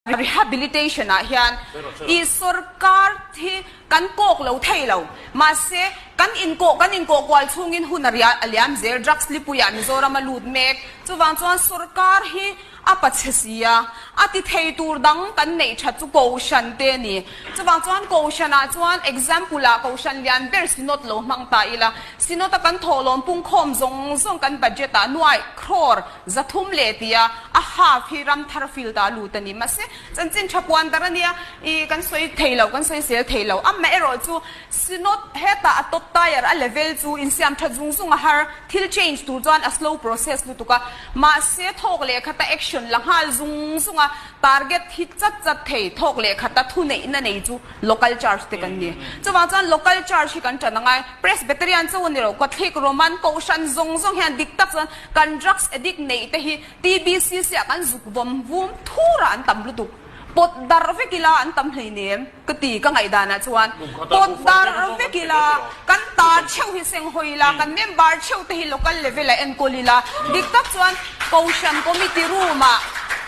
Rehabilitation ah hian i sorkar hi kan kawk lo thei lo. Mahse, kan inkawh kan inkawh kual chhungin hun a ria a liam zel drugs lipui ah Mizoram a lut mek. Chuvang chuan sorkar hi a pachhe si a, a ti thei tur dang kan neih that chu Kohhran te a ni. Chuvang chuan Kohhran ah chuan example ah Kohhran lian ber Synod lo hmang ta ila, Synod a kan thawhlawm pungkhawm zawng zawng kan budget ah nuaih crore 300 leh tia a half hi ramthar field ah a lut a ni. Mahse, chanchin tha puan dar a nia, ih kan sawi thei lo, kan sawi sel thei lo. Amaherawh chu Synod hetah a top tier a level chu insiam that zung zung a har, thil change tur chuan a slow process lutuk a. Mahse, thawk leh khata action la nghal zung zung a, target hi chat chat thei, thawk leh khata thuneihna nei chu Local church te kan ni. Chuvang chuan local church hi kan tan angai. Presbyterian chu ni lo, Catholic, Roman, Kohhran zawng zawng hian dik tak chuan kan drugs addict neih te hi TBCC ah kan zuk vawm vum thur ah an tam lutuk. Pawt darh vek ila an tam hleinem ka ti ka ngaihdan ah chuan. Pawt darh vek ila kan ta theuh hi seng hawi ila, kan member theuh te hi local level ah enkawl ila. Dik tak chuan Kohhran committee room ah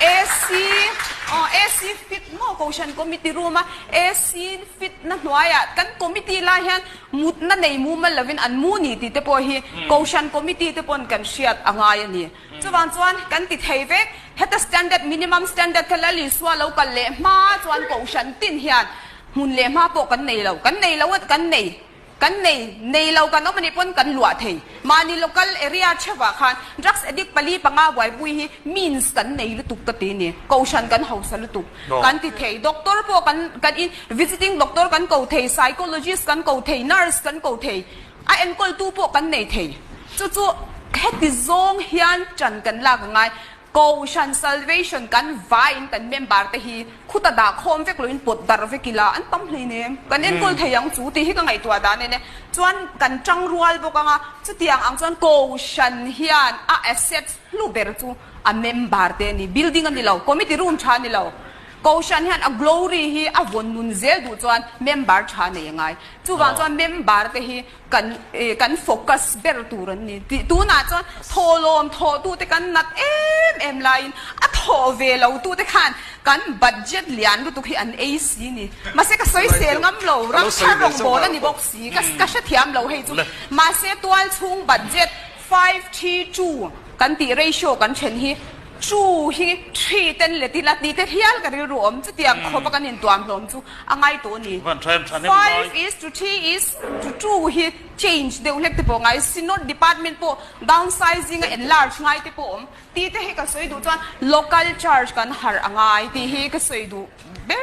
AC, aw AC fit maw Kohhran committee room a AC fit na hnuaiah kan committee lai hian mutna nei mumal lovin an mu ni tih te pawh hi Kohhran committee te pawn kan hriat a ngai a ni. Chuvang chuan kan ti thei vek, heta standard, minimum standard kha Lal Isua lo kal leh hma chuan Kohhran tin hian hmun leh hma pawh kan nei lo, kan nei lo a kan nei. Kan nei, nei lo kan awm anih pawn kan luah thei. Mahni local area theuhah khan drugs addict pali panga buaipui hi means kan nei lutuk ka ti ni. Kohhran kan hausa lutuk kan ti thei. Doctor pawh kan kan in visiting doctor kan ko thei, psychologist kan ko thei, nurse kan ko thei, a enkawltu pawh kan nei thei. Chu chu heti zawng hian ṭan kan lak a ngai. Kohhran Salvation kan vaiin kan member te hi khuta dah khawm vek loin pawt darh vek ila an tam hleinem. Kan enkawl thei ang chu tih hi ka ngaihtuah dan en e. Chuan kan tang rual bawk anga chutiang ang chuan Kohhran hian a assets hlu ber chu a member te a ni. Building a ni lo, committee room tha a ni lo. Kohhran hian a glory hi a vawn nun zel duh chuan member tha nei a ngai. Chuvang chuan member te hi Kan kan focus ber tur an ni tih tunah chuan thawhlawm thawhtute kan nat em em laiin a thawh ve lo tute khan kan budget lian lutuk hi an ei si ni. Mahse ka sawi sel ngam lo, ram thar rawngbâwl a ni bawk si, ka ka hrethiam lo hei chu. Mahse tualchhung budget 532 kan tih ratio kan then hi Chu hi three ten let ila tih te hial ka rilru awm chutiang khawpa kan intuam hlawm chu a ngai tawh a ni. Five is to three is to two hi change deuh hlek te pawh ngai, Synod department pawh downsizing a enlarge ngai te pawh awm tih te hi ka sawi duh chuan local church kan harh a ngai tih hi ka sawi duh ber.